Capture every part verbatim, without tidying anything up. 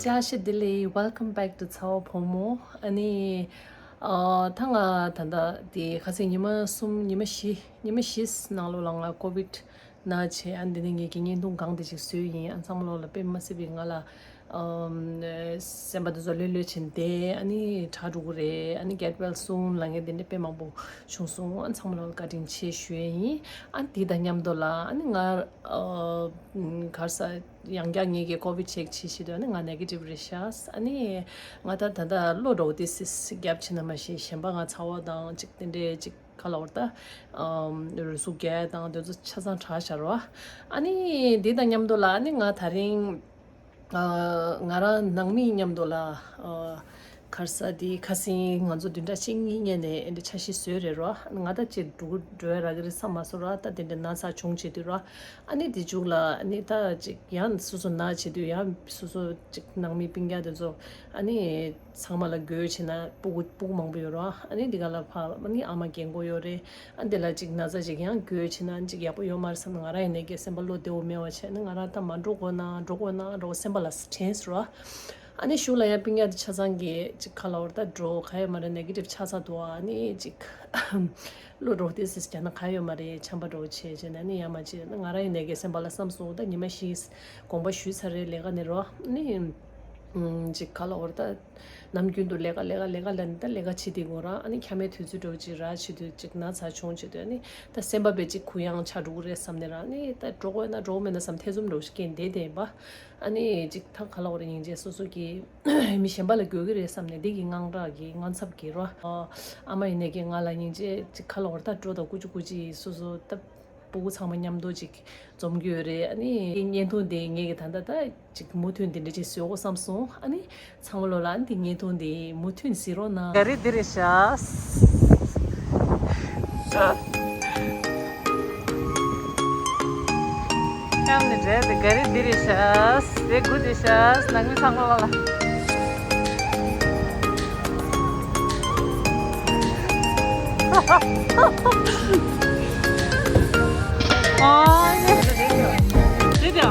བཀྲ་ཤིས་བདེ་ལེགས། Welcome back to ཚ་བ་བུ་མོ། ཨ་ནི། ཨ། ད་ང་ད་ལྟ་དེ་ཁ་སང་ཉི་མ་གསུམ་ཉི་མ་བཞི་ཉི་མ་བཞི་ནང་ལོགས་ལ་ང་ཀོ་བིད་ན་བྱས། ཨ་ནི་དེ་ནས་ངས་ཀྱི་བརྙན་ཐུང་གང་དེ་ཅིག་བཟོས་ཡིན། ཨ། ཚང་མ་ལོགས་ལ་དཔེ་མ་སྲིད་པའི་ང་ལ་ཨམ། སེམས་པ་དེ་ཚོ་ལྷོད་ལྷོད་བྱས་བསྡད། ཨ་ནི་དྲག་འགྲོ་གི་རེད། ཨ་ནི་get well soon ལབ་མཁན་དེ་འདྲ་དཔེ་མང་པོ་བྱུང་སོང་། ཨ། ཚང་མ་ལོགས་ལ་བཀའ་དྲིན་ཆེ་ཞུ་ཡས་ཡིན། ཨ། དེ་དང་མཉམ་དུ་ལ་ཨ་ནི་ང་ཨ། ག་རེ་ཟ། ཡང་བསྐྱར་ངེད་ཀྱིས་ཀོ་བིད་ཅེག་བྱེད་བྱེད་དུས་ཨ་ནི་ང་ནེ་གེ་ཊིབ་རེད་ཤག་ཨ་ནི་ང་ད་ད་ལྟ་གློ་འདྲ་བོ་ཏོག་ཙམ་རྒྱབ་ཕྱིན་ན་མ་གཞི། གཞན་པ་ང་ཚ་བ་དང་ཅིག་དེ་འདྲའི་ཅིག་ག་ལབ་དགོས་རེད་ད། ཨམ། རུས་ཟུག་རྒྱག་དང་དེ་ཚོ་ཆ་ཚང་དྲག་ཤག་རོ། ཨ་ནི་དེ་དང་མཉམ་དུ་ལ་ཨ་ནི་ང་དེ་རིང་ཨ། ང་རང་ནང་མི་མཉམ་དུ་ལ་ཨ། ག་རེ་ཟ། དེ་ཁ་སང་ང་ཚོ་བདུན་ཕྲག་གཅིག་གཉིས་སྔོན་ནས་ཨེ་འདྲ་འཆར་གཞི་བཟོས་རེད་རོ། ང་ད་ཅིག་འགྲོ་འགྲོ་ཡ་རག་གི་རེད་བསམ་མ་སོང་ར། ད་དེ་འདྲ་ན་ཚ་བྱུང་བྱེད་དུས་རོ། ཨ་ནི་དེ་མཇུག་ལ་ཨ་ནི་ད་ཅིག་ཡང་སོ་སོ་ན་བྱེད་དུས་ཡང་སོ་སོ་ཅིག་ནང་མི་སྤུན་ཀྱག་དེ་ཚོ་ཨ་ནི་ཚང་མ་ལ་འགོས་བྱས་ན་སྤུ་གུ་སྤུ་གུ་མང་པོ་ཡོད་རོ། ཨ་ནི་དེ་ག་ལ་ཕར་ཨ་ནི་ཨ་མ་རྒན་གོག་ཡོད་རེད། ཨ་འདི་ལ་ཅིག་ན་ཚ་ཅིག་ཡང་འགོས་བྱས་ན་ཅིག་ཡག་པོ་ཡོད་མ་རེད་བསམ་ནས། ང་རང་ཡིན་ནའི་གི་སེམས་པ་བློ་བདེ་བོ་མེད་པ་བྱས་ནས། ང་རང་ད་མ་འགྲོ་དགོས་ན་འགྲོ་དགོས་ན་འགྲོ་སེམས་པ་ལ་དྲན་སོང་ར། ཨ་ནི་གཞུག་ལ་ཡང་སྤུན་ཀྱག་དེ་ཆ་ཚང་གིས་ཅིག་ག་ལབ་དགོས་རེད་ད། འགྲོ་ག་ཡོད་མ་རེད། ནེ་གེ་ཊིབ་ཆགས་ཚར་འདུག་ཨ་ནི་ཅིག་གློ་འདྲ་བོ་ཏོག་ཙམ་རྒྱག་ན་ག་ཡོད་མ་རེད། ཆམ་པ་འདྲ་བོ་བྱས་བྱས་ནས་ཨ་ནི་ཡང་མ་བྱས་ན། ང་རང་ཡིན་ནའི་གི་སེམས་པ་ལ་བསམ་སོང་། ད་ཉི་མ་བཞི་དགོངས་པ་ཞུས་ཚར་རེད་ལས་ཀ་ནས་རོ། ཨ་ནི། ཅིག་ག་ལབ་དགོས་རེད་ད། ནམ་རྒྱུན་དུ་ལས་ཀ་ལས་ཀ་ལས་ཀ་ལབ་ནས་ད་ལས་ཀ་བྱེད་དེ་དགོས་ར། ཨ་ནི་འཁྱམ་མའི་དུས་ཚོད་འདྲ་བོ་ཅིག་རག་བྱེད་དུས་ཅིག་ན་ཚ་བྱུང་བྱེད་དུས་ཨ་ནི་ད་སེམས་པ་དཔེ་ཅིག་གུ་ཡངས་ཆགས་འགྲོ་གི་རེད་བསམ་ནས་ར། ཨ་ནི་ད་འགྲོ་དགོས་ན་འགྲོ་དགོས་མེད་ན་བསམ། ཐེ་ཚོམ་འདྲ་བོ་ཞིག་སྐྱེས་བསྡད་བསྡད་ཡིན་པ། ཨ་ནི་ཅིག་ད་ག་ལབ་དགོས་རེད། སྙིང་རྗེ། སོ་སོ་གིས་མི་གཞན་པ་ལ་འགོས་ཀྱི་རེད་བསམ་ནས། འདི་གི་དངངས་སྐྲག་གི་དངངས་འཚབ་ཀྱིས་ར། ཨ་མ་ཡིན་ནའི་གི་ང་ལ་སྙིང་རྗེ། ཅིག་ག་ལབ་དགོས་རེད་ད། འགྲོ་དང་སྐུ་མཁྱེན་སྐུ་མཁྱེན། སོ་སོ་ད་སྤུ་གུ་ཚང་མ་མཉམ་དུ་ཅིག་འཛོམས་ཀྱི་ཡོད་རེད། ཨ་ནི་བརྙན་ཐུང་དེ་ངས་ཀྱི་ད་ལྟ་ད་ཅིག་མུ་མཐུད་འདི་འདྲ་ཅིག་བཟོ་དགོས་བསམ་སོང་། ཨ་ནི་ཚང་མ་ལོ་ལ་ཨ་ནི་འདི་བརྙན་ཐུང་འདི་མུ་མཐུད་གཟིགས་རོགས་གནང་། ག་རི་འདི་རེད་ཤག་ཀམ་ནི་འདྲ་དེ་ག་རི་འདི་རེད་ཤག་དེ་དགུ་དེ་ཤག་ནང་མི་ཚང་མ་ལ། ཨ་ནི། དེ་དེ།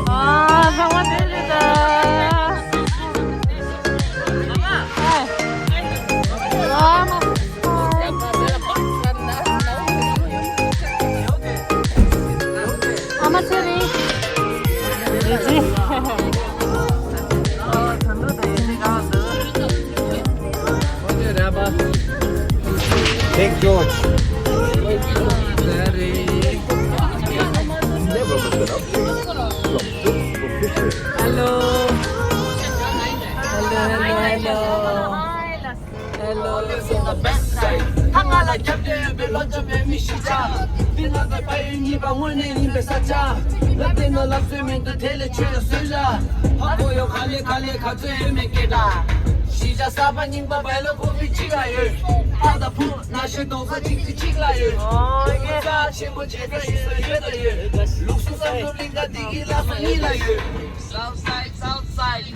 ཨ། ཚང་མ་དེ་རེད་ད། ཨ་མ། ཨ་མ་ཚེ་རིང་། ཡེ་ཅི། Big George. Hello. Hello, hello, hello. Hello. ད་ང་ལ་རྒྱབ་སྐྱོར་ཡོད་པའི་སློབ་སྦྱོང་བའི་མི་ཞིག་ཆགས། འདི་ང་ཚོ་ཕ་ཡུལ་གཉིས་པ་དངོས་གནས་ཡིན་པའི་ས་ཆ། ལབ་དེ་ན་ལབ་སྲོལ་མི་འདུག་དེ་ལས་ཆོས་ལ་སྲོལ་ལ། ཧ་གོ་ཡོད་ག་ལེ་ག་ལེ་ག་ཚོད་ཡོད་མེད་སྐད་གྲགས། གཞིས་ཆགས་གསར་པ་རྙིང་པ་བལ་ལོ་ཀོ་ཕི་གཅིག་ལ་ཡོད། ཕ་དང་བུ་ན་གཞོན་གདོང་གཟར་གཅིག་ཅིག་གཅིག་ལ་ཡོད། རྩ་ཆེན་པོ་བྱེད་ས་ཡིན་ས་ཡོད་ད་ཡོད། ལུགས་སྲོལ་བསམ་བློ་གླིང་ག་འདི་གི་ལ་སོ་གཉིས་ལ་ཡོད། South side, south side.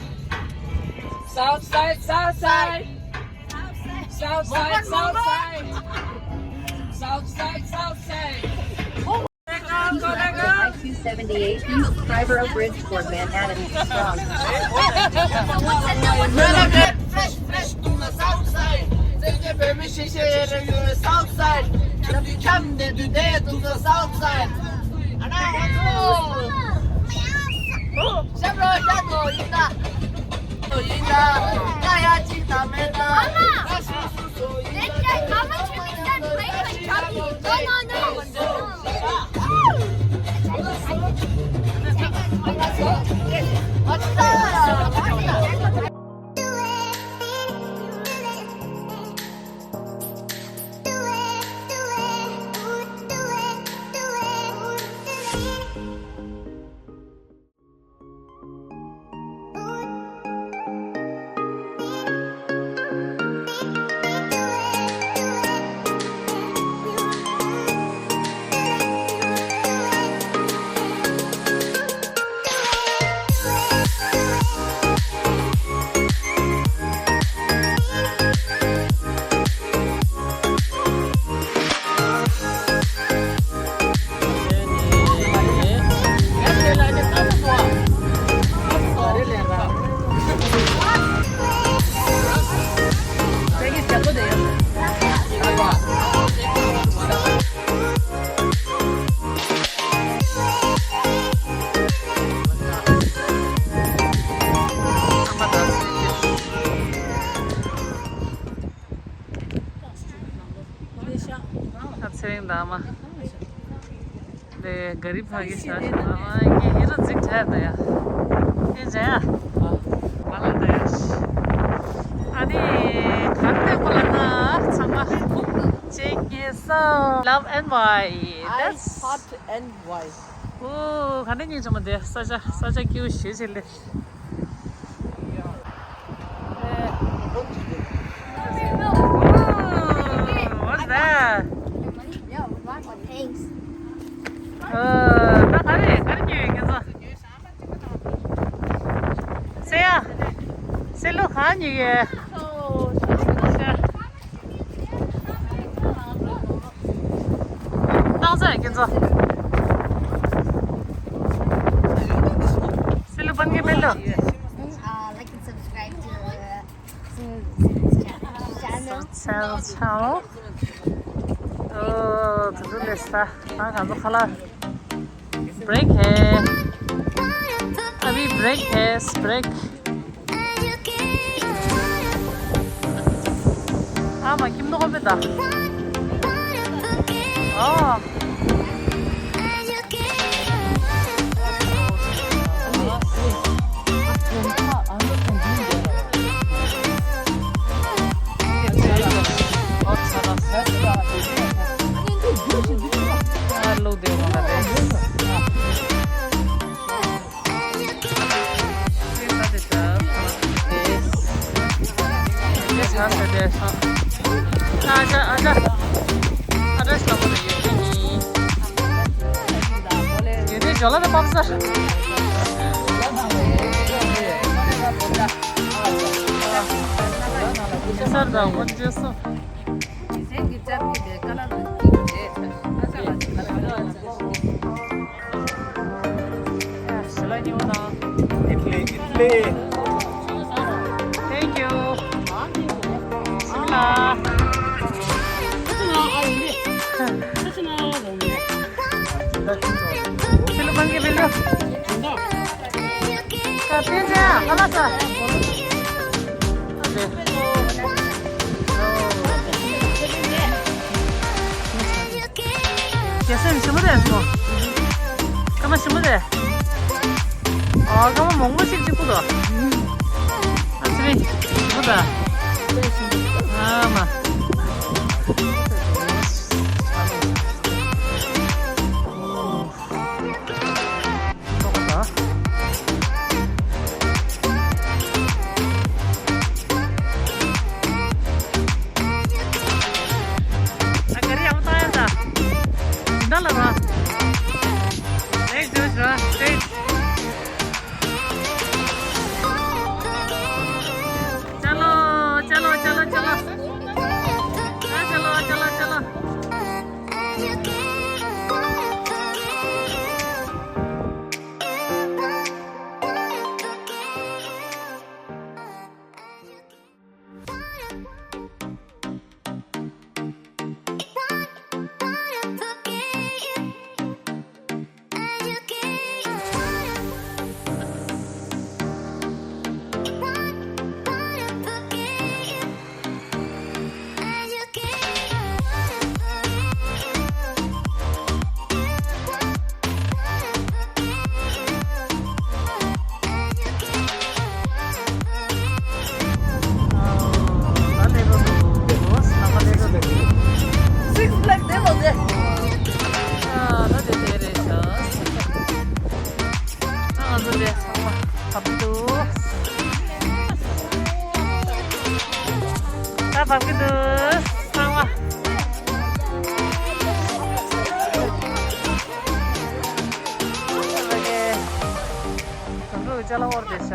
South side, south side. South side, south side. South side, south side. I two seventy-eight East Triborough Bridge toward Manhattan. Strong. Fresh, fresh to the south side. Take the permission, share your south side. Let me come there today to the south side. ཨ་མ། ལེ་ག་རི་ཕ་གི་ཤ་ཤ་ཨ་མ་ཡི་ཧི་རོ་ཛིག་ཐ་ད་ཡ། ཨེ་ཇ་ཡ། མ་ལ་ད་ཡ། ཨ་ནི་ག་རེ་ཁོ་ལ་ན་ཚང་མ་ཅེག་གེ་སོ། Love and why? That's hot and why? ཨོ་ག་འདྲ་ཉིན་ཆ་མ་དེ་ས་ཆ་ས་ཆ་སྐྱིད་པོ་ཞེ་ཆེ་ལེ། What's that? Thanks. ཨ་ད་ག་རེ་ག་རེ་ཉོས་ཡོད་ཁྱེད་ཚོ། སེ་ཡ། སེ་ལོ་ག་ཉོས་ཡོད། སྟག་རྩེ་ཁྱེད་ཚོ། སེ་ལོ་པན་གི་མེ་ལོ། Uh, like and subscribe to, uh, to this channel. Channel, channel. Oh, to do list. हाँ, हम लोग खाला break है। अभी break है, break। ཨ་མ་ཁྱིམ་ནོ་གོ་མེད་ད། ཨོ། Thank you. རྒྱལ་སྲས་ཞིམ་པོ་རེད་སོ། སྐར་མ་ཞིམ་པོ་རེད། ཨ་སྐར་མ་མོག་མོག་ཅིག་ཅིག་པོ་དོ། ཨ་ཙི་རེད་ཞིམ་པོ་ད། ཨ་མ། चलो, चलो, चलो, चलो। हाँ, चलो, चलो, चलो। Six Flags དེ་མོ་དེ། ཨ་ད་དེ་དེ་རེད་ཤག་ཨ་ང་ཚོ་དེ་ཚང་མ་བབས་འདུག་ད་བབས་ཀྱི་འདུག་ཚང་མ། དོན་གྲུབ་ཅ་ལག་དབོར་བསྡད་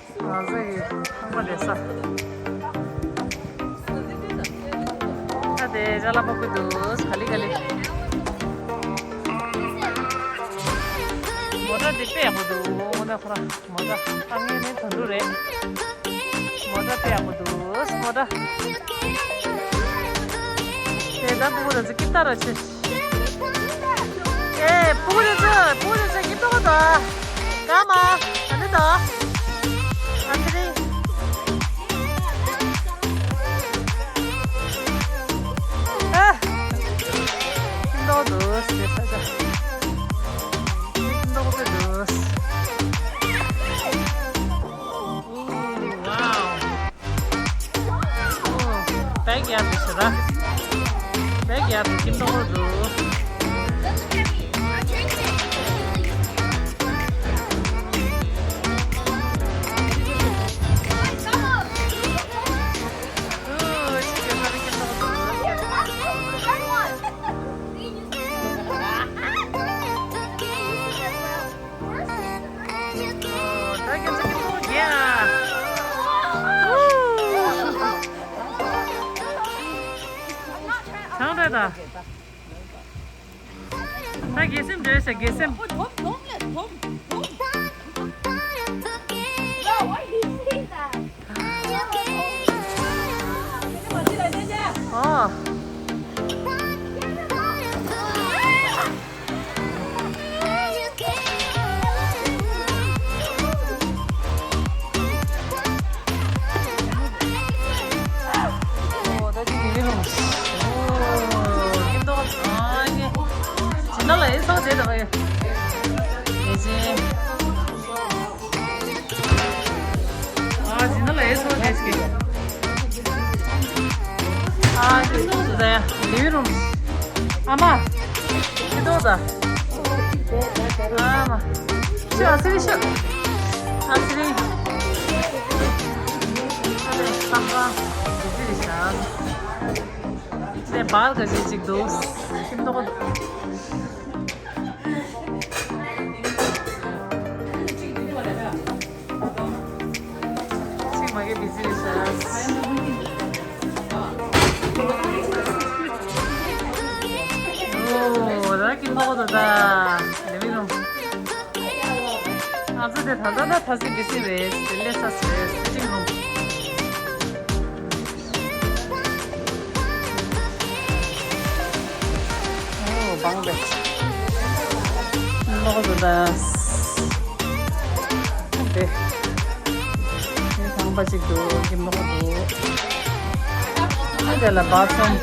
ཤག་ང་ཚོ་ཡི་ཁང་པ་ལས་ས། ད་དེ་ཅ་ལག་པ་ཀུ་འདུག་ག་ལེ་ག་ལེ། མོ་ཊ་འདི་དཔེ་ཡག་པོ་འདུག་དངོས་གནས་ཁོ་རང་མོ་ཊ་ད་ངས་ནི་དོན་གྲུབ་རེད། མོ་ཊ་དཔེ་ཡག་པོ་འདུག་མོ་ཊ། དེ་ད་ཕྲུ་གུ་ར་ཚོ་ཀི་ཏཱར་ར་ཆེ། ཨེ་ཕྲུ་གུ་ར་ཚོ་ཕྲུ་གུ་ར་ཚོ་ཀི་ཏོ་གོ་དོ། ག་མ་ག་ནི་དོ། ཨ་ཙི་རི། ར། བེག་ཡར་དུ་ཁྱིམ་ཐོག་ཏུ། ཚང་རེད་ད། ད་དགེ་སེམས་འདྲ་ཞིག་དགེ་སེམས། ཨོ། ཨོ། ད་ཅི་ཡིན་རུང་། ཨོ། ཡིན་མདོག་ཨ་ནི། ཇི་ན་ལ་ཨེ་སོགས་བྱས་ད་ག་ཡོད། ཨེ་ཅི། ཨ་ཇི་ན་ལ་ཨེ་སོགས་བྱས་ཀྱི། ཨ་ཇི་ན་ལ་ཡ་ལིའུ་རུམ། ཨ་མ། ཅི་ཏོག་ད། ཨ་མ། ཤི་ཨ་སི་རི་ཤི། ཨ་སི་རི། ཨ་རེ་ཁ་ཁ། ཇི་ཟེར་ཤག་ནས་བར་ག་ཅིག་ཅིག་འདུག་ཁྱིམ་ཐོག་ཅིག་མ་གི་བི་ཟི་རེད་ཤག་ཨོ་ར་ཁྱིམ་ཐོག་ད་ད། ལེ་མི་རུམ། ཨ་ཙི་དེ་ད་ད་ད་ཐ་སི་བི་ཟི་རེད། དེ་ལས་ས་སི་རེད། སི་ཊིང་རུམ། ཨོ། བང་བེད། ལོག་འགྲོ་ད། དེ། དེ་ཁང་པ་གཅིག་འདུག་ཁྱིམ་ལོག་འདུག་ཨ་དེ་ལ་བཱ་ཐི་རུམ།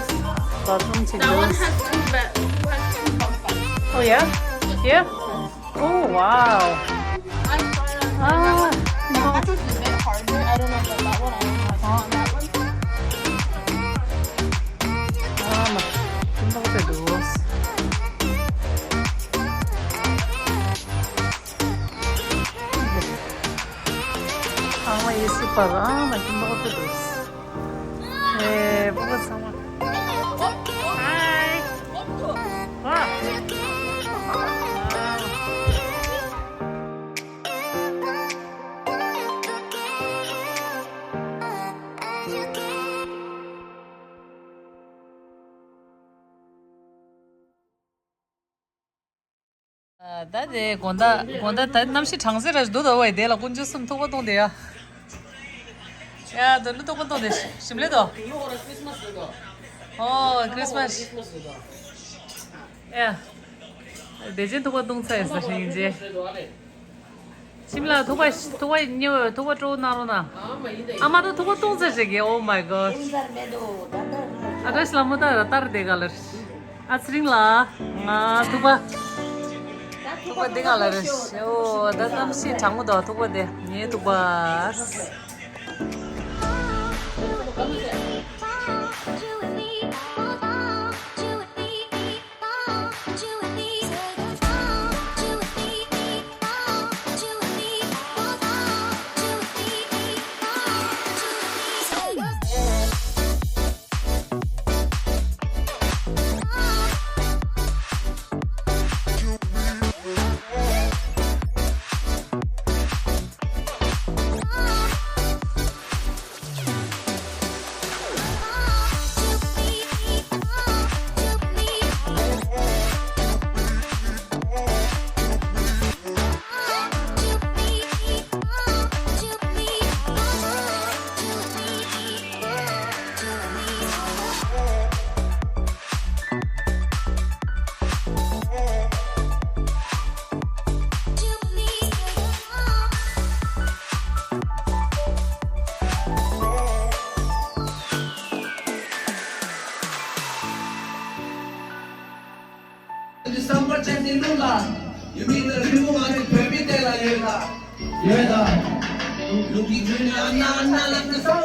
བཱ་ཐི་རུམ་གཅིག That འདུག one has two bed, has two bunk beds. Oh, yeah? Yeah? Oh, wow. I'm fine on Ah, that. That no. Mattress is a bit harder. I don't know about that one. I don't know on that one. ཨ་མ། ཁྱིམ་ཐོག་དེ་འདུག་ཨ་མ་ཡི་སི་པར་ཨ་མ་ཁྱིམ་ཐོག་དེ་འདུག་ཨེ། སྤོ་བོ་ཚང་མ། ཧའི། ཝ། ད་དེ་དགོང་དག་དགོང་དག་ད་གནམ་གཤིས་གྲང་ཟེར་ར་འདུག་ད་བས་དེ་ལ་དཀོན་མཆོག་གསུམ་ཐུག་པ་གཏོང་དེ་ཡ། ཡ་དོ་ནུ་ཐུག་པ་གཏོང་དེ་ཞིམ་ལེ་དོ། ཨོ་ཁྲིས་མ་སི། ཡ། བདེ་ཆེན་ཐུག་པ་གཏོང་ཚར་ཡིན་ས་ཞིང་རྗེ། ཁྱིམ་ལ་ཐུག་པ་ཐུག་པ་ཉེ་བའི་ཐུག་པ་སྤྲོ་གནང་རོགས་གནང་། ཨ་མ་ད་ཐུག་པ་གཏོང་ཚར་ཞིག་གི Oh my God. ཨ་ཀ་ཤ་ལ་མོ་ད་ར་ཏར་དེ་ག་ལ་རེད། ཨ་ཚེ་རིང་ལགས། ང་ཐུག་པ། ཐུག་པ་འདི་ག་ལ་རེད། ཨོ་ད་གནམ་གཤིས་གྲང་མོ་དང་ཐུག་པ་འདི་ངའི་ཐུག་པ། བསམ་པ་ཅན་ནི་ལུང་ལ་ཡུལ་མི་ནི་རི་མོ་མ་རེད། བོད་མི་དེ་ལ་ཡོད་ལ་ཡོད་ལ། ལུག་གི་ཁྱོད་ནི་ཨ་ན་ཨ་ན་ལ་ནི་སོ།